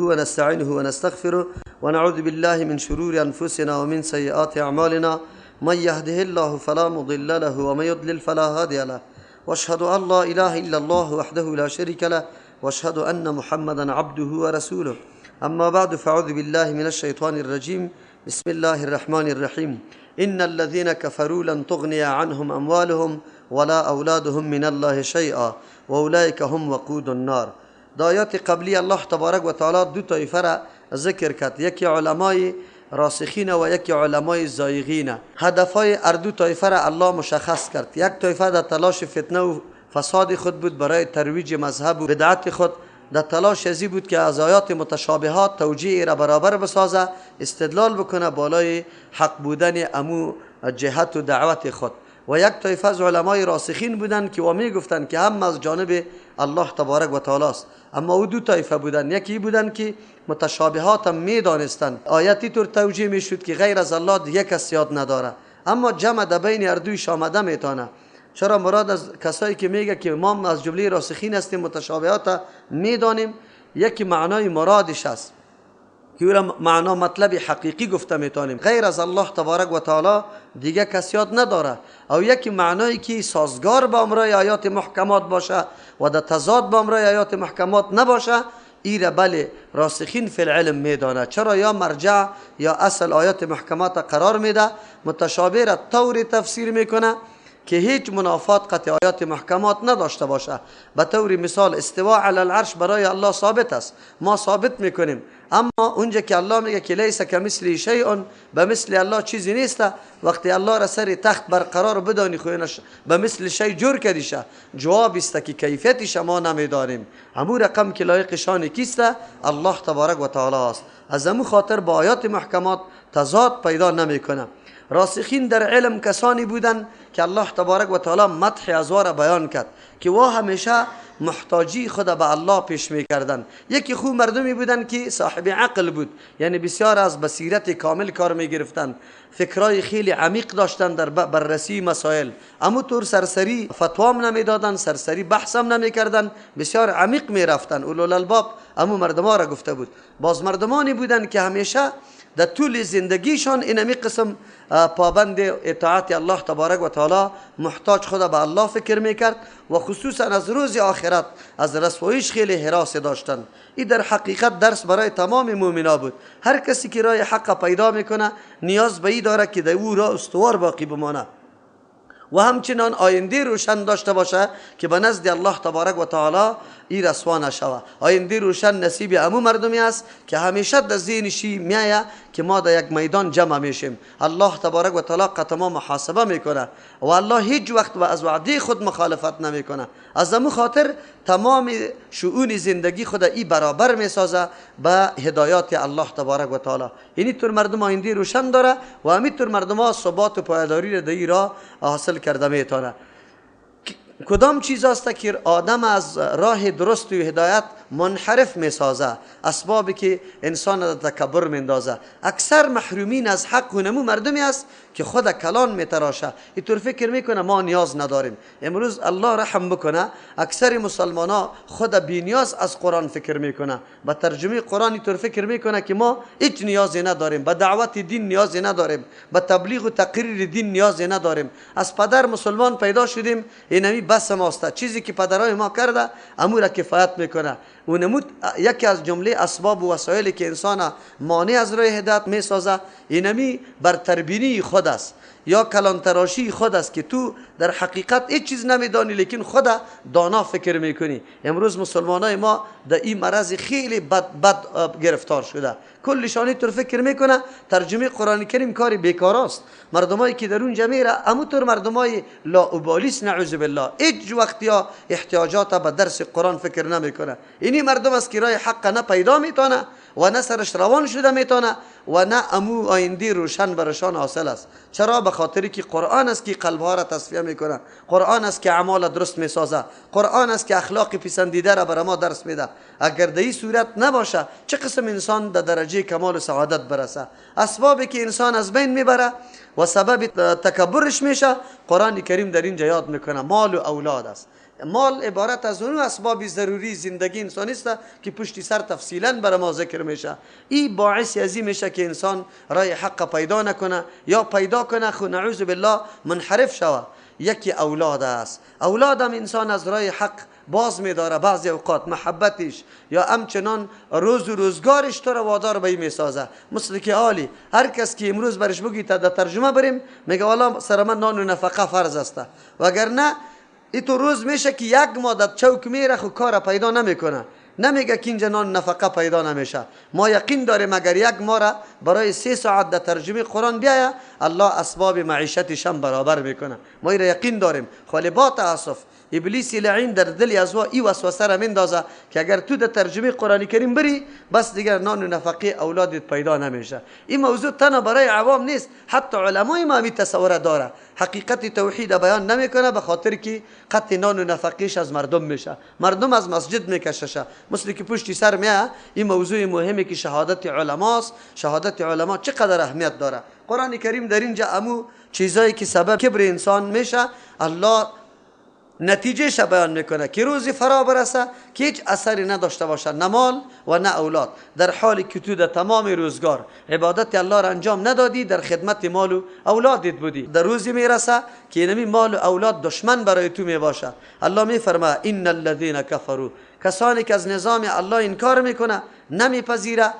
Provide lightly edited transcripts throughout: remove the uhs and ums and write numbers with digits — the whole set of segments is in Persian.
ونستعينه ونستغفره ونعوذ بالله من شرور أنفسنا ومن سيئات أعمالنا، من يهده الله فلا مضل له ومن يضلل فلا هادي له، واشهد أن لا إله إلا الله وحده لا شريك له، واشهد أن محمدا عبده ورسوله. أما بعد، فأعوذ بالله من الشيطان الرجيم. بسم الله الرحمن الرحيم. إن الذين كفروا لن تغني عنهم أموالهم ولا أولادهم من الله شيئا وأولئك هم وقود النار. در آیات قبلی الله تبارک و تعالی دو طایفه را ذکر کرد، یکی علمای راسخین و یکی علمای زایغین. هدفهای هر دو طایفه را الله مشخص کرد. یک طایفه در تلاش فتنه و فساد خود بود برای ترویج مذهب و بدعت خود، در تلاش ازی بود که از آیات متشابهات توجیه را برابر بسازه، استدلال بکنه بالای حق بودن امو جهت و دعوت خود. و یک طایفه از علمای راسخین بودند که و می گفتند که هم از جانب الله تبارک و تعالی است. اما او دو طایفه بودند، یکی بودند که متشابهات هم می دانستند، آیاتی طور توجیه می شد که غیر از الله دیگه کس یاد نداره، اما جمع در بین هر دویش آمده میتانه. چرا مراد از کسایی که میگه که ما از جمله راسخین هستیم، متشابهات میدانیم، یکی معنای مرادش است که او معنا مطلب حقیقی گفته میتونیم، غیر از الله تبارک و تعالی دیگه کس یاد نداره. او یکی معنایی که سازگار با امرای آیات محکمات باشه و در تضاد با امرای آیات محکمات نباشه، ایره بله راسخین فی العلم میدانه. چرا یا مرجع یا اصل آیات محکمات قرار میده، متشابه را طور تفسیر میکنه که هیچ منافات قطع آیات محکمات نداشته باشه. به طور مثال استواء علی العرش برای الله ثابت است، ما ثابت میکنیم، اما اونجا که الله میگه که لیس کمثله شیء، به مثل الله چیزی نیست، وقتی الله را سر تخت برقرار بدانی خوینش به مثل شی جور کردیشه، جواب است که کیفیتش ما نمیدانیم. همون رقم که لایق شان کیست؟ الله تبارک و تعالی است. از همون خاطر با آیات محکمات تضاد پیدا نمیکنه. راسخین در علم کسانی بودند که الله تبارک و تعالی مدح از را بیان کرد که وا همیشه محتاجی خود به الله پیش میکردن. یکی خوب مردمی بودند که صاحب عقل بود، یعنی بسیار از بصیرت کامل کار میگرفتند، فکرای خیلی عمیق داشتند در بررسی مسائل، اما طور سرسری فتوام نمیدادن، سرسری بحث هم نمیکردن، بسیار عمیق میرفتن. اولوالالباب امو مردما را گفته بود. باز مردمانی بودند که همیشه در طول زندگیشان اینمی قسم پابند اطاعت الله تبارک و تعالی، محتاج خود به الله فکر میکرد و خصوصا از روز آخرت از رسواییش خیلی هراس داشتند. این در حقیقت درس برای تمام مؤمنا بود. هر کسی که راه حق پیدا میکنه نیاز به این داره که در او راه استوار باقی بمانه و همچنان آینده روشن داشته باشه که به نزد الله تبارک و تعالی ای رسوا نشوه. آینده روشن نصیب امو مردمی است که همیشه در ذهنشی میایه که ما در یک میدان جمع میشیم، الله تبارک و تعالی قطع ما محاسبه میکنه و الله هیچ وقت و از وعده خود مخالفت نمیکنه. از امو خاطر تمام شؤون زندگی خود ای برابر میسازه به هدایات الله تبارک و تعالی. یعنی طور مردم آینده روشن داره و همین طور مردم ها ثبات و پایداری را در ای راه حاصل کرده میتونه. کدام چیز است که آدم از راه درست و هدایت منحرف میسازه؟ اسبابی که انسان را تکبر میندازه. اکثر محرومین از حق و نمو مردمی است که خود کلان میتراشه، اینطور فکر میکنه ما نیاز نداریم. امروز الله رحم بکنه اکثر مسلمان ها خود بی نیاز از قرآن فکر میکنه، با ترجمه قرآن اینطور فکر میکنه که ما هیچ نیازی نداریم، به دعوت دین نیازی نداریم، به تبلیغ و تقریر دین نیازی نداریم، از پدر مسلمان پیدا شدیم اینمی بس ماست، چیزی که پدرای ما کرده امو را کفایت میکنه. و نمود یکی از جمله اسباب و وسایلی که انسان مانع از راه هدایت میسازه اینمی برتربینی خود است یا کلانتراشی خود است که تو در حقیقت هیچ چیز نمیدانی لیکن خود دانا فکر میکنی. امروز مسلمانای ما در این مرض خیلی بد بد گرفتار شده، کلشانی طور فکر میکنه ترجمه قرآن کریم کاری بیکار است. مردمایی که در اونجا میره امو طور مردمای لاابالیس نعوذ بالله، هیچ وقت یا احتیاجات به درس قرآن فکر نمیکنه. اینی مردم است که راه حق نه پیدا میتونه و نه سرش روان شده میتونه و نه امو آینده روشن برشان حاصل است. چرا؟ به خاطری که قرآن است که قلبها را تصفیه میکنه، قرآن است که اعمال درست میسازه، قرآن است که اخلاق پسندیده را بر ما درس میده. اگر در این صورت نباشه چه قسم انسان در درجه کمال و سعادت برسه؟ اسبابی که انسان از بین میبره و سبب تکبرش میشه قرآن کریم در اینجا یاد میکنه مال و اولاد است. مال عبارت از اون اسباب ضروری زندگی انسانی است که پشتی سر تفصیلا برای ما ذکر میشه. این باعث از این میشه که انسان رای حق پیدا نکنه یا پیدا کنه خو نعوذ بالله منحرف شوه. یکی اولاد است، اولاد هم انسان از رای حق باز میداره. بعضی اوقات محبتش یا همچنان روز و روزگارش تو را وادار به این میسازه. مثل که عالی هر کس که امروز برش بگی تا در ترجمه بریم میگه والا سر من نان و نفقه فرض است، وگرنه ای تو روز میشه که یک ماه در چوک میره خو کار پیدا نمیکنه، نمیگه که اینجا نان نفقه پیدا نمیشه. ما یقین داریم اگر یک ماه را برای 3 ساعت در ترجمه قرآن بیایه الله اسباب معیشتش هم برابر میکنه. ما این را یقین داریم. ولی با تاسف ابلیس لعین در دل از وا ای وسوسه را میندازه که اگر تو در ترجمه قرآن کریم بری بس دیگر نان و نفقه اولادت پیدا نمیشه. این موضوع تنها برای عوام نیست، حتی علمای ما می تصور داره حقیقت توحید بیان نمیکنه به خاطر که قطع نان و نفقهش از مردم میشه، مردم از مسجد میکششه. مثل که پشتی سر میه این موضوع مهمی که شهادت علماست. شهادت علما چقدر اهمیت داره. قرآن کریم در اینجا امو چیزایی که سبب کبر انسان میشه الله نتیجه بیان میکنه که روزی فرا برسه که هیچ اثری نداشته باشه، نه مال و نه اولاد، در حالی که تو در تمام روزگار عبادت الله را انجام ندادی، در خدمت مال و اولادت بودی. در روزی میرسه که اینمی مال و اولاد دشمن برای تو میباشه. الله میفرما ان الذين كفروا، کسانی که از نظام الله انکار میکنه، نمیپذیره،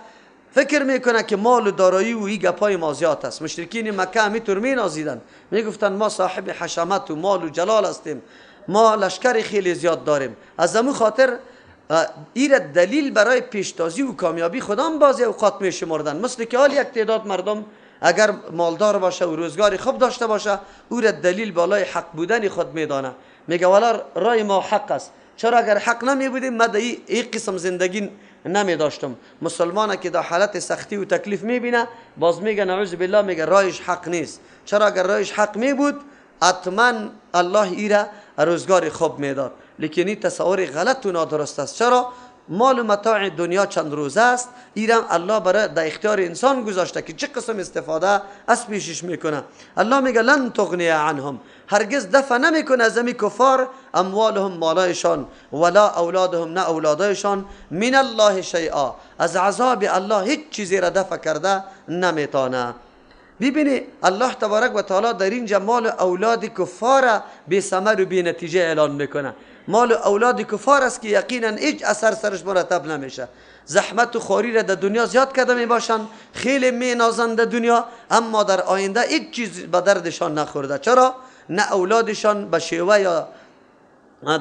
فکر میکنه که مال و دارایی و این گپای ما زیاد است. مشرکین مکه همینطور مینازیدن، میگفتن ما صاحب حشمت و مال و جلال هستیم، ما لشکر خیلی زیاد داریم. از امو خاطر ایره دلیل برای پیشتازی و کامیابی خودم بعضی اوقات میشمردن. مثل که حال یک تعداد مردم اگر مالدار باشه و روزگاری خوب داشته باشه او را دلیل بالای حق بودن خود میدانه، میگه والا رای ما حق است، چرا اگر حق نمی بودیم ما در این قسم زندگی نمی داشتم. مسلمان که در حالت سختی و تکلیف میبینه باز میگه نعوذ بالله، میگه رایش حق نیست، چرا اگر رایش حق می بود حتما الله ایره روزگار خوب میداد. لیکن این تصور غلط و نادرست است. چرا؟ مال و متاع دنیا چند روزه است، ایرم الله برای در اختیار انسان گذاشته که چه قسم استفاده از پیشش میکنه. الله میگه لن تغنی عنهم، هرگز دفع نمیکنه از امی کفار اموالهم مالایشان ولا اولادهم نه اولادایشان من الله شیئا، از عذاب الله هیچ چیزی را دفع کرده نمیتانه. ببینی الله تبارک و تعالی در اینجا مال اولاد کفار بی ثمر و بی نتیجه اعلان میکنه. مال اولاد کفار است که یقینا هیچ اثر سرش مرتب نمیشه. زحمت و خواری را در دنیا زیاد کرده می باشند، خیلی می نازند در دنیا، اما در آینده هیچ چیز به دردشان نخورده. چرا؟ نه اولادشان به شیوه یا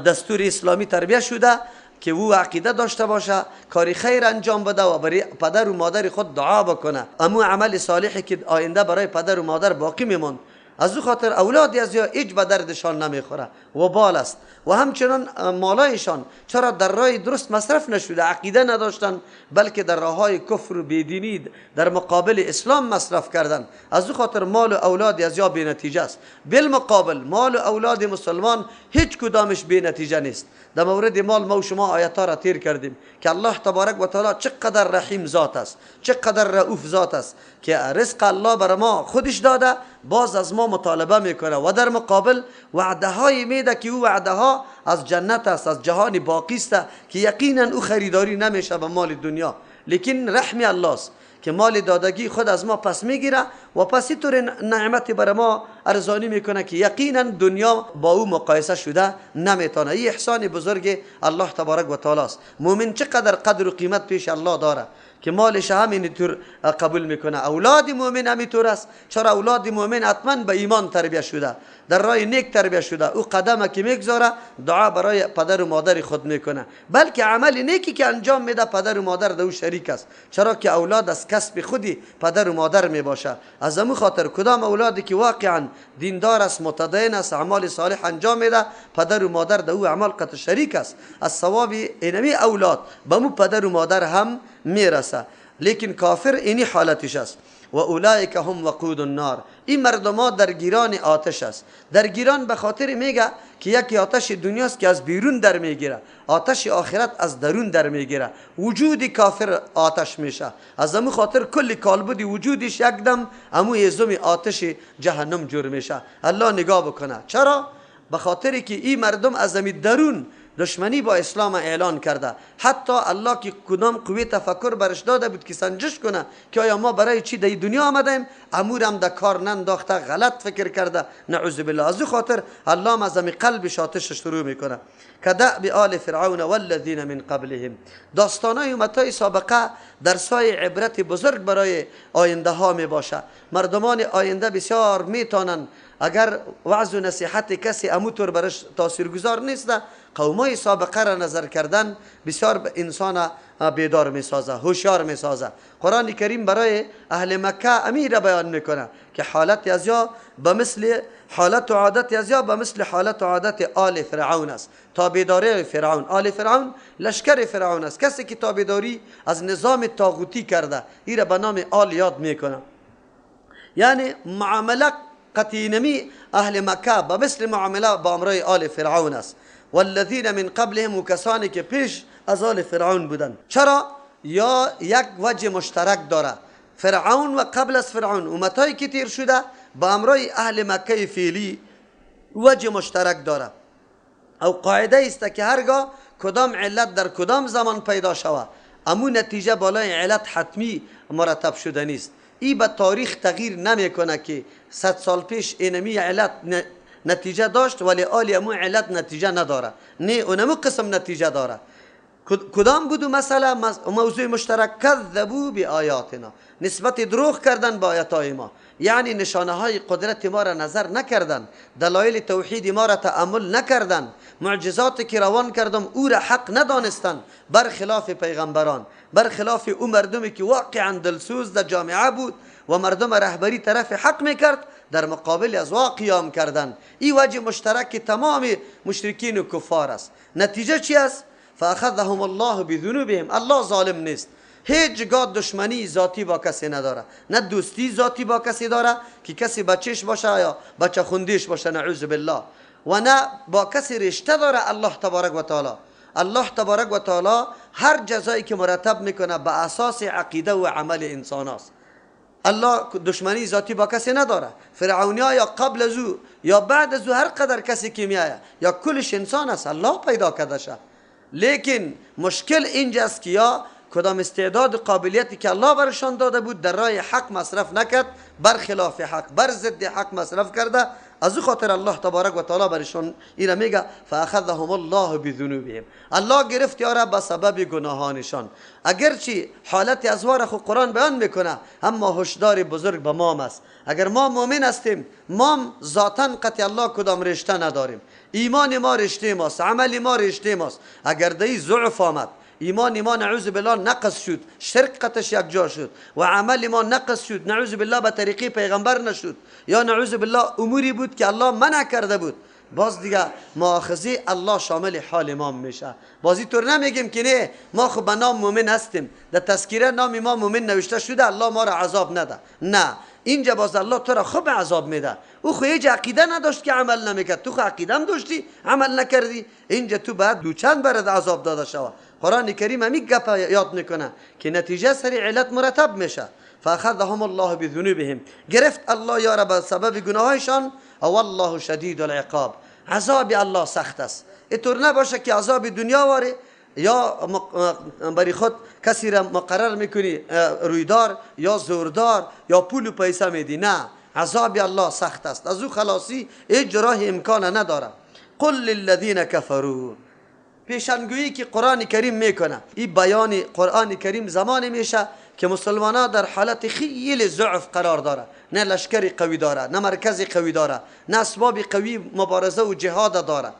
دستور اسلامی تربیه شده که او عقیده داشته باشه، کاری خیر انجام بده و برای پدر و مادر خود دعا بکنه، امو عمل صالحی که آینده برای پدر و مادر باقی میموند. از او خاطر اولاد از یا هیچ به دردشان نمیخوره و بال است. و همچنان مالایشان چرا در راه درست مصرف نشده، عقیده نداشتن، بلکه در راههای کفر و بیدینی در مقابل اسلام مصرف کردن. از او خاطر مال و اولاد از یا بی نتیجه است. بالمقابل مال و اولاد مسلمان هیچ کدامش بی نتیجه نیست. در مورد مال ما و شما آیات را تیر کردیم که الله تبارک و تعالی چقدر رحیم ذات است، چقدر رؤوف ذات است که رزق الله بر ما خودش داده، باز از ما مطالبه میکنه و در مقابل وعده های میده که او وعده ها از جنت است، از جهان باقی است که یقینا او خریداری نمیشه به مال دنیا. لیکن رحم الله است که مال دادگی خود از ما پس میگیره و پس اینطور نعمت بر ما ارزانی میکنه که یقینا دنیا با او مقایسه شده نمیتونه. این احسان بزرگ الله تبارک و تعالی است. مؤمن چقدر قدر و قیمت پیش الله داره که مالش همینطور قبول میکنه. اولاد مؤمن همینطور است. چرا اولاد مؤمن حتما به ایمان تربیه شده، در راه نیک تربیه شده، او قدمه که میگذاره دعا برای پدر و مادر خود میکنه، بلکه عمل نیکی که انجام میده پدر و مادر در او شریک است، چرا که اولاد از کسب خودی پدر و مادر میباشه. از امو خاطر کدام اولادی که واقعا دیندار است، متدین است، اعمال صالح انجام میده، پدر و مادر در او اعمال قطع شریک است. از ثواب اینمی اولاد به مو پدر و مادر هم میرسه. لیکن کافر اینی حالتش است. و اولئک هم وقود النار، این مردما درگیران آتش است. درگیران به خاطر میگه که یکی آتش دنیاست که از بیرون در میگیره، آتش آخرت از درون در میگیره. وجود کافر آتش میشه، از امو خاطر کل کالبد وجودش یکدم امو ازم آتش جهنم جور میشه. الله نگاه بکنه. چرا؟ به خاطر که این مردم از درون دشمنی با اسلام اعلان کرده. حتی الله که کدام قوه تفکر برش داده بود که سنجش کنه که آیا ما برای چی در دنیا آمدیم، امورم در کار ننداخته، غلط فکر کرده، نعوذ بالله. از خاطر الله از قلبش آتش شروع میکنه. کدأب آل فرعون والذین من قبلهم. داستانای امتای سابقه درسای عبرت بزرگ برای آینده ها می باشه. مردمان آینده بسیار میتونن اگر وعظ و نصیحت کسی اموتور برش تاثیرگذار نیست، قومای سابقه را نظر کردن بسیار انسان بیدار میسازه، هوشیار میسازه. قرآن کریم برای اهل مکه امیر بیان میکنه که حالت ازیا به مثل حالت و عادت ازیا به مثل حالت و عادت آل فرعون است. تابعداری فرعون، آل فرعون لشکر فرعون است. کسی که تابعداری از نظام طاغوتی کرده ای را به نام آل یاد میکنه. یعنی معامله قطعی اهل مکه به مثل معامله با امرای آل فرعون است. والذین من قبلهم، و کسانی که پیش از آل فرعون بودند. چرا؟ یا یک وجه مشترک داره فرعون و قبل از فرعون امتایی که تیر شده با امرای اهل مکه فعلی وجه مشترک داره. او قاعده است که هرگاه کدام علت در کدام زمان پیدا شوه، امو نتیجه بالای علت حتمی مرتب شده نیست. ای به تاریخ تغییر نمیکنه که 100 سال پیش اینمی علت نتیجه داشت ولی آلی امو علت نتیجه نداره، نه اونمو قسم نتیجه داره. کدام بود مسئله موضوع مشترک؟ کذبوا بآیاتنا، نسبت دروغ کردن با آیاتای ما، یعنی نشانه های قدرت ما را نظر نکردن، دلایل توحید ما را تأمل نکردن، معجزات که روان کردم او را حق ندانستن، برخلاف پیغمبران، برخلاف او مردمی که واقعا دلسوز در جامعه بود و مردم رهبری طرف حق میکرد، در مقابل از وا قیام کردن. این وجه مشترک تمام مشرکین و کفار است. نتیجه چی است؟ فاخذهم الله بذنوبهم. الله ظالم نیست، هیچگاه دشمنی ذاتی با کسی نداره، نه دوستی ذاتی با کسی داره که کسی بچهش باشه یا بچه خوندیش باشه، نعوذ بالله، و نه با کسی رشته داره. الله تبارک و تعالی، الله تبارک و تعالی هر جزایی که مرتب میکنه به اساس عقیده و عمل انسان است. الله دشمنی ذاتی با کسی نداره. فرعونیا یا قبل از او یا بعد از او هر قدر کسی که میآید یا کلش انسان است، الله پیدا کرده شه. لیکن مشکل اینجاست که یا کدام استعداد قابلیتی که الله برشان داده بود در راه حق مصرف نکرد، برخلاف حق، بر ضد حق مصرف کرده. از او خاطر الله تبارک و تعالی برشان اینا میگه فاخذهم الله بذنوبهم. الله گرفت یارا به سبب گناهانشان. اگرچه حالت ازوار خو قرآن بیان میکنه، اما هشدار بزرگ به ما است. اگر ما مؤمن هستیم، ما ذاتاً قطع الله کدام رشته نداریم. ایمان ما رشته ماست، عمل ما رشته ماست. اگر دی ضعف آمد، ایمان ما نعوذ بالله نقص شد، شرک قطش یک جا شد و عمل ما نقص شد، نعوذ بالله به طریقه پیغمبر نشد، یا نعوذ بالله اموری بود که الله منع کرده بود، باز دیگه مؤاخذه الله شامل حال ما میشه. بازی طور نمیگیم که نه ما خب به نام مؤمن هستیم، در تذکیره نام ما مؤمن نوشته شده، الله ما را عذاب نده. نه، اینجا باز الله تو را خوب عذاب میده. او خو هیچ عقیده نداشت که عمل نمیکرد، تو خو عقیده هم داشتی عمل نکردی، اینجا تو باید دوچند برات عذاب داده شوه. قرآن کریم همی گپ یاد میکنه که نتیجه سری علت مرتب میشه. فاخذهم الله بذنوبهم، گرفت الله یارا به سبب گناهایشان. والله شدید العقاب، عذاب الله سخت است. اینطور نباشه که عذاب دنیا واره یا برای خود کسی را مقرر میکنی رویدار یا زوردار یا پول و پیسه میدی. نه، عذاب الله سخت است، از او خلاصی هیچ راه امکان نداره. قل للذین کفروا، پیشنگویی که قرآن کریم میکنه، این بیان قرآن کریم زمانی میشه که مسلمان ها در حالت خیلی ضعف قرار داره، نه لشکر قوی داره، نه مرکز قوی داره، نه اسباب قوی مبارزه و جهاد داره،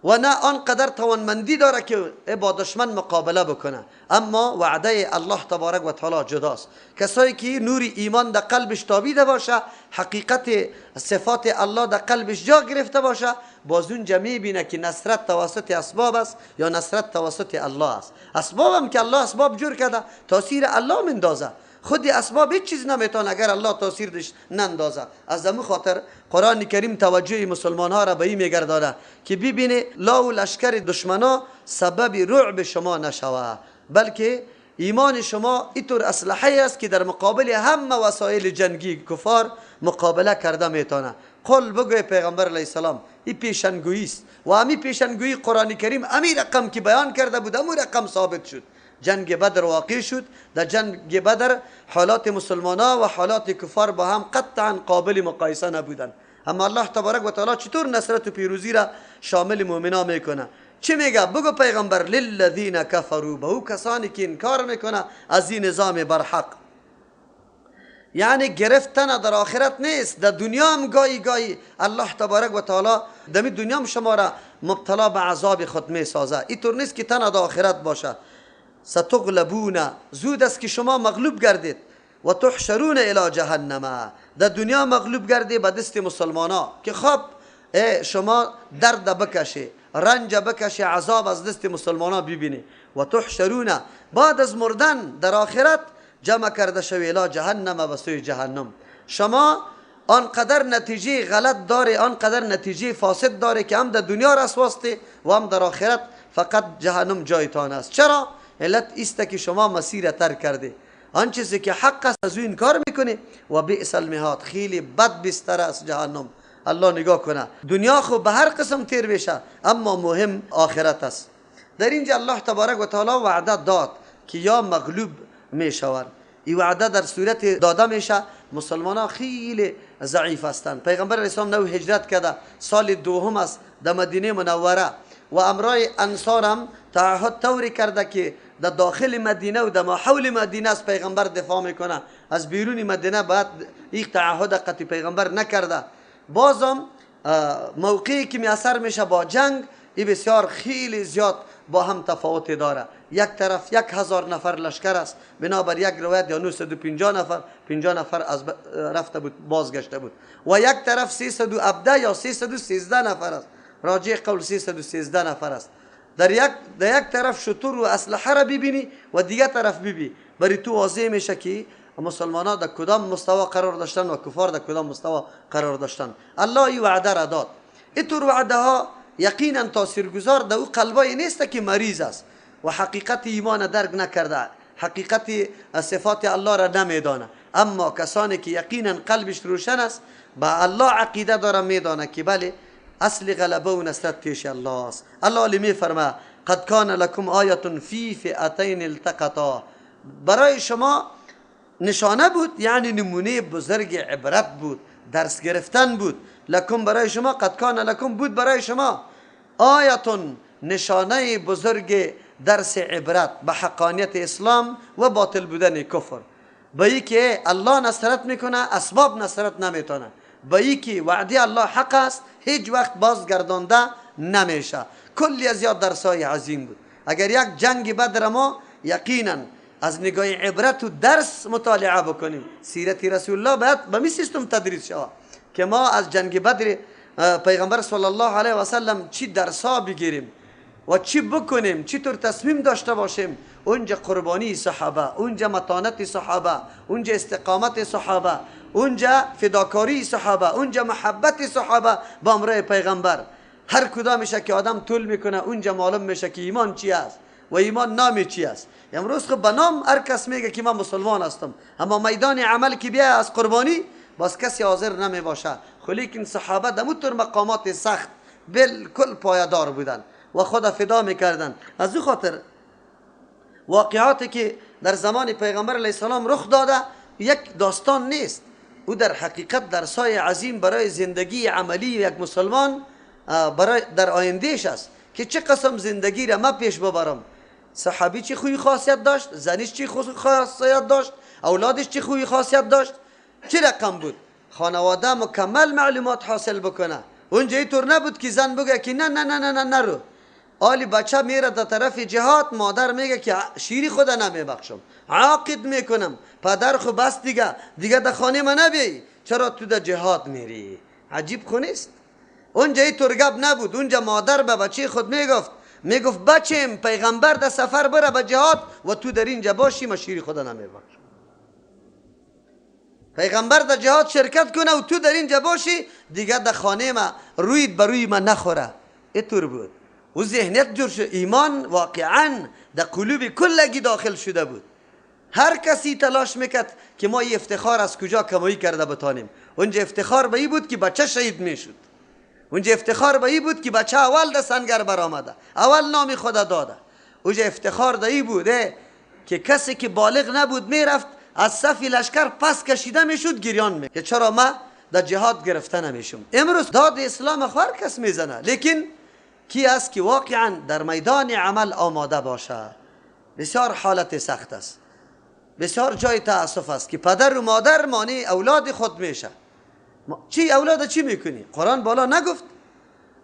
و نه آنقدر توانمندی داره که با دشمن مقابله بکنه. اما وعده الله تبارک و تعالی جداست. کسایی که نور ایمان در قلبش تابیده باشه، حقیقت صفات الله در قلبش جا گرفته باشه، باز اونجا میبینه که نصرت توسط اسباب است یا نصرت توسط الله است. اسبابم که الله اسباب جور کرده، تاثیر الله مندازه. خود اسباب هیچ چیز نمیتونه اگر الله تاثیر دش نندازه. از همون خاطر قرآن کریم توجه مسلمان ها را به این میگردانه که ببینه لا و لشکر دشمنا سبب رعب شما نشوه، بلکه ایمان شما اینطور اسلحه است که در مقابل همه وسایل جنگی کفار مقابله کرده میتونه. قل، بگوی پیغمبر علیه السلام، این پیشنگویی است و امی پیشنگویی قرآن کریم امی رقم که بیان کرده بود امو رقم ثابت شد. جنگ بدر واقع شد. در جنگ بدر حالات مسلمان و حالات کفار با هم قطعا قابل مقایسه نبودند. اما الله تبارک و تعالی چطور نصرت و پیروزی را شامل مؤمنا میکنه؟ چی میگه؟ بگو پیغمبر للذین کفروا، به او کسانی که انکار میکنه از این نظام برحق. یعنی گرفتن در آخرت نیست، در دنیا هم گاهی گاهی الله تبارک و تعالی در دنیا هم شما را مبتلا به عذاب خود میسازه. اینطور نیست که تنها در آخرت باشه. ستغلبون، زود است که شما مغلوب گردید. و تحشرون الی جهنم، در دنیا مغلوب گردید به دست مسلمانا که خب شما درد بکشه، رنج بکشه، عذاب از دست مسلمانا ببینی. و تحشرون، بعد از مردن در آخرت جمع کرده شوی الی جهنم، به سوی جهنم. شما آنقدر نتیجه غلط داره، آنقدر نتیجه فاسد داره که هم در دنیا رسواسته و هم در آخرت فقط جهنم جایتان است. چرا؟ علت است که شما مسیر ترک کرده، آن چیزی که حق است از او انکار میکنه. و بئس المهاد، خیلی بد بستر است جهنم. الله نگاه کنه، دنیا خو به هر قسم تیر بشه، اما مهم آخرت است. در اینجا الله تبارک و تعالی وعده داد که یا مغلوب میشوند. این وعده در صورت داده میشه مسلمان ها خیلی ضعیف هستند. پیغمبر اسلام نو هجرت کرده، سال دوم است در مدینه منوره و امرای انصار هم تعهد طوری کرده که در داخل مدینه و در ماحول مدینه از پیغمبر دفاع میکنه، از بیرون مدینه باید این تعهد قطعی پیغمبر نکرده. بازم موقعی که میسر میشه با جنگ، این بسیار خیلی زیاد با هم تفاوت داره. یک طرف 1000 نفر لشکر است، بنابر یک روایت یا 950 نفر، 50 نفر از رفته بود بازگشته بود، و یک طرف 317 یا 313 نفر است، راجع قول 313 نفر است. در یک طرف شتر و اسلحه را ببینی و دیگه طرف ببینی، برای تو واضح میشه که مسلمان ها در کدام مستوى قرار داشتن و کفار در کدام مستوى قرار داشتن. الله این وعده را داد. اینطور وعده ها یقینا تاثیرگذار در او قلبای نیست که مریض است و حقیقت ایمان درک نکرده، حقیقت صفات الله را نمیدانه. اما کسانی که یقینا قلبش روشن است، با الله عقیده داره، میدانه که بله اصل غلبه و نصرت پیش الله است. الله می فرما قد کان لکم آیه فی فئتین التقطا، برای شما نشانه بود، یعنی نمونه بزرگ عبرت بود، درس گرفتن بود. لکم برای شما، قد کان لکم بود برای شما، آیتون نشانه بزرگ درس عبرت به حقانیت اسلام و باطل بودن کفر. به ای که الله نصرت میکنه، اسباب نصرت نمیتونه. به ای که وعده الله حق است، هیچ وقت بازگردانده نمیشه. کلی از یاد درسای عظیم بود. اگر یک جنگ بدر ما یقینا از نگاه عبرت و درس مطالعه بکنیم، سیرت رسول الله باید به می سیستم تدریس شود که ما از جنگ بدر پیغمبر صلی الله علیه و سلم چی درسا بگیریم و چی بکنیم، چطور تصمیم داشته باشیم. اونجا قربانی صحابه، اونجا متانت صحابه، اونجا استقامت صحابه، اونجا فداکاری صحابه، اونجا محبت صحابه با امرای پیغمبر. هر کدامش که آدم طول میکنه اونجا معلوم میشه که ایمان چی است و ایمان نام چی است. امروز خب به نام هر کس میگه که من مسلمان هستم، اما میدان عمل که بیا از قربانی باز کسی حاضر نمی باشه. لیکن صحابه در مقامات سخت بالکل پایدار بودن و خود فدا میکردن. از او خاطر واقعاتی که در زمان پیغمبر علیه السلام رخ داده یک داستان نیست، او در حقیقت درسای عظیم برای زندگی عملی یک مسلمان برای در آیندهش است که چه قسم زندگی را ما پیش ببرم. صحابی چه خوی خاصیت داشت، زنش چه خاصیت داشت، اولادش چه خوی خاصیت داشت، چه رقم بود. خانواده مکمل معلومات حاصل بکنه. اونجا اینطور نبود که زن بگه که نه نه نه نه نه نرو. آلی بچه میره در طرف جهاد، مادر میگه که شیری خدا نمیبخشم، عاقد میکنم، پدر خو بس دیگه در خانه من نبی، چرا تو در جهاد میری؟ عجیب خو نیست؟ اونجا اینطور گپ نبود. اونجا مادر به بچه خود میگفت بچم پیغمبر در سفر بره به جهاد و تو در اینجا باشی، ما شیری خدا نمیبخشم. پیغمبر در جهاد شرکت کنه و تو در اینجا باشی، دیگه در خانه ما رویت بر روی ما نخوره. اینطور بود. و ذهنیت جور شد. ایمان واقعا در قلوب کلگی داخل شده بود. هر کسی تلاش میکرد که ما این افتخار از کجا کمایی کرده بتانیم. اونجا افتخار به این بود که بچه شهید میشد. اونجا افتخار به ای بود که بچه اول در سنگر برآمده، اول نام خدا داده. اونجا افتخار در ای بوده که کسی که بالغ نبود میرفت از صف لشکر پس کشیده میشد، گریان می که چرا ما در جهاد گرفته نمیشم. امروز داد اسلام هر کس میزنه، لیکن کی است که واقعا در میدان عمل آماده باشه؟ بسیار حالت سخت است، بسیار جای تاسف است که پدر و مادر مانع اولاد خود میشه. چی اولاد چی میکنی؟ قرآن بالا نگفت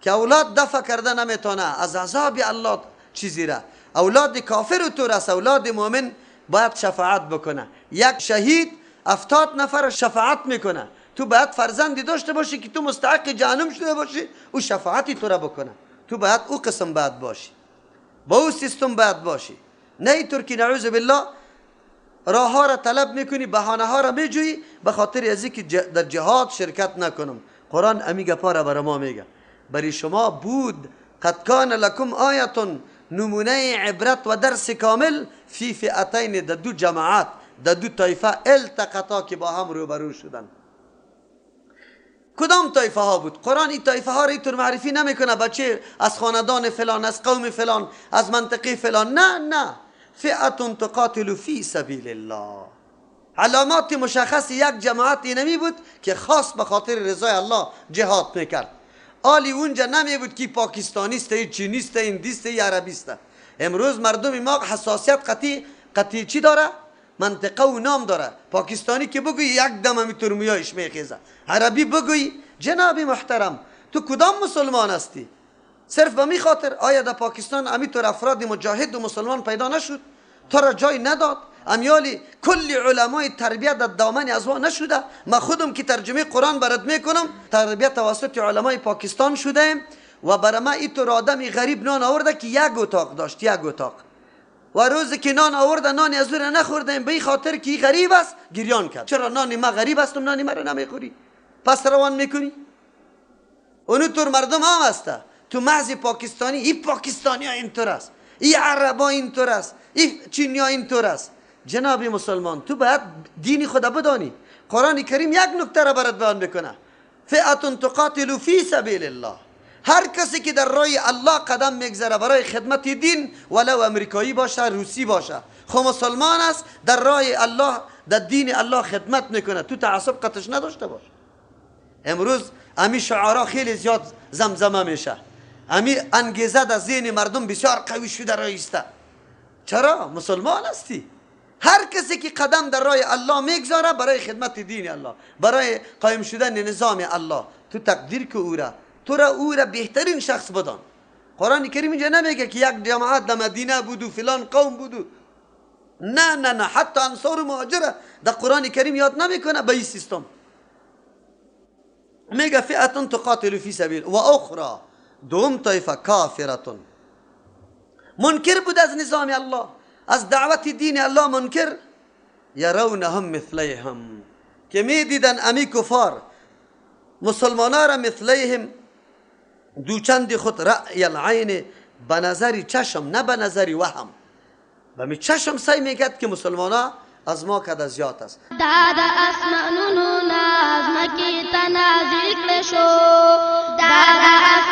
که اولاد دفع کرده نمیتونه از عذاب الله چیزی را. اولاد کافر تو راست، اولاد مؤمن باید شفاعت بکنه. یک شهید 70 نفر شفاعت میکنه. تو باید فرزندی داشته باشی که تو مستحق جهنم شده باشی، او شفاعتی تو را بکنه. تو باید او قسم باید باشی، با او سیستم باید باشی، نه اینطور که نعوذ بالله راه ها را طلب میکنی، بهانه ها را میجویی به خاطر از اینکه در جهاد شرکت نکنم. قرآن امی گپا را برای ما میگه، برای شما بود قد کان لکم آیتون، نمونه عبرت و درس کامل فی فئتین، در دو جماعت، در دو طایفه التقطا که با هم روبرو شدن. کدام طایفه ها بود؟ قرآن این طایفه ها را اینطور معرفی نمیکنه بچه از خاندان فلان، از قوم فلان، از منطقه فلان. نه نه، فئة تقاتل فی سبیل الله. علامات مشخص یک جماعت اینمی بود که خاص به خاطر رضای الله جهاد میکرد. آلی اونجا نمی بود که پاکستانی است، چینی است، هندی است، عربی است. امروز مردم ما حساسیت قطعی چی داره؟ منطقه و نام داره. پاکستانی که بگوی یک دم همی ترمیایش میخیزه، عربی بگوی جناب محترم تو کدام مسلمان هستی؟ صرف به می خاطر آیا در پاکستان امیطور افراد مجاهد و مسلمان پیدا نشد؟ تو را جای نداد؟ امیالی کل علمای تربیت در دامن از ما نشده؟ ما خودم که ترجمه قرآن برات میکنم تربیت توسط علمای پاکستان شده و برای ما اینطور آدم غریب نان آورده که یک اتاق داشت، یک اتاق، و روزی که نان آورده نان از او را نخوردیم به این خاطر که غریب است گریان کرد. چرا نان ما غریب است و نان ما را نمیخوری؟ پس روان میکنی؟ اونو طور مردم هم هسته. تو محض پاکستانی، این پاکستانی ها اینطور است، این عربا اینطور است، این چینی ها اینطور است. جناب مسلمان تو باید دین خدا بدانی. قرآن کریم یک نکته را برات بیان میکنه، فئة تقاتل فی سبیل الله. هر کسی که در راه الله قدم میگذره برای خدمت دین، ولو امریکایی باشه، روسی باشه، خو مسلمان است، در راه الله، در دین الله خدمت میکنه. تو تعصب قطش نداشته باش. امروز امی شعارا خیلی زیاد زمزمه میشه، امی انگیزه در ذهن مردم بسیار قوی شده رایسته. چرا؟ مسلمان هستی. هر کسی که قدم در راه الله میگذاره برای خدمت دین الله، برای قایم شدن نظام الله، تو تقدیر که او را، تو را او را بهترین شخص بدان. قرآن کریم اینجا نمیگه که یک جماعت در مدینه بود و فلان قوم بود. نه نه نه، حتی انصار و مهاجره در قرآن کریم یاد نمیکنه به این سیستم. میگه فئة تقاتل فی سبیل و اخرى، دوم طایفه کافرتون، منکر بود از نظام الله، از دعوت دین الله منکر. یرونهم مثلیهم، که می دیدن امی کفار مسلمانا را مثلیهم دوچند خود رأی العین، به نظر چشم، نه به نظر وهم. به می چشم سعی میکرد که مسلمانا از ما کده زیاد است. دا د اسمانونو نه ځمکې ته نازل کړی شو، دا د